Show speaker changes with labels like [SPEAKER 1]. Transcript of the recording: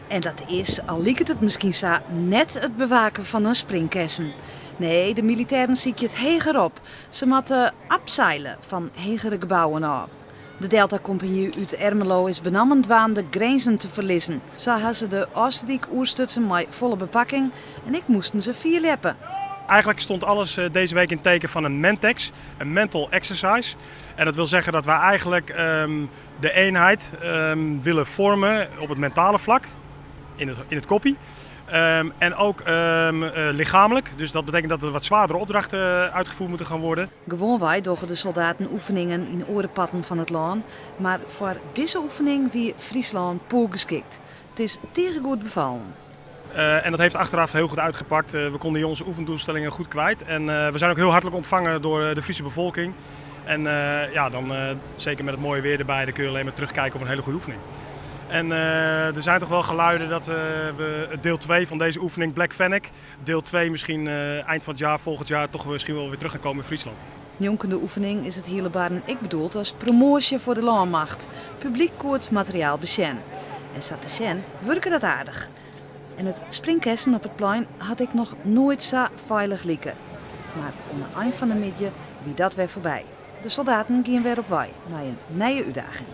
[SPEAKER 1] En dat is, al liket it miskien sa, net it bewaken fan in springkessen. Nee, de militêren sykje it heger op. Se moatte abseile fan hegere gebouwen ôf. De Delta Compagnie út Ermelo is benammen dwaande grinzen te ferlizzen. Sa ha se de Ofslútdyk oerstutsen mei folle bepakking en ek moasten se fierljeppe.
[SPEAKER 2] Eigenlijk stond alles deze week in teken van een Mentex, een mental exercise. En dat wil zeggen dat wij eigenlijk de eenheid willen vormen op het mentale vlak, in het koppie. En ook lichamelijk, dus dat betekent dat er wat zwaardere opdrachten uitgevoerd moeten gaan worden.
[SPEAKER 1] Gewoanwei dogge de soldaten oefeningen yn oare parten fan it lân, mar foar dizze oefening wie Fryslân poergeskikt. It is tige goed befallen.
[SPEAKER 2] En dat heeft achteraf heel goed uitgepakt. We konden hier onze oefendoelstellingen goed kwijt. En we zijn ook heel hartelijk ontvangen door de Friese bevolking. En ja, dan zeker met het mooie weer erbij, dan kun je alleen maar terugkijken op een hele goede oefening. En er zijn toch wel geluiden dat we deel 2 van deze oefening, Black Fennec, deel 2 misschien eind van het jaar, volgend jaar, toch misschien wel weer terug gaan komen in Friesland.
[SPEAKER 1] Njonken de oefening is it hiele barren ek bedoeld as promoasje foar de lânmacht. Publyk koe it materiaal besjen. En sa te sjen wurke dat aardich. En it springkessen op it plein hat ek noch noait sa feilich like. Mar oan de ein fan de middei wie dat wer foarby. De soldaten giene wer op wei nei in nije útdaging.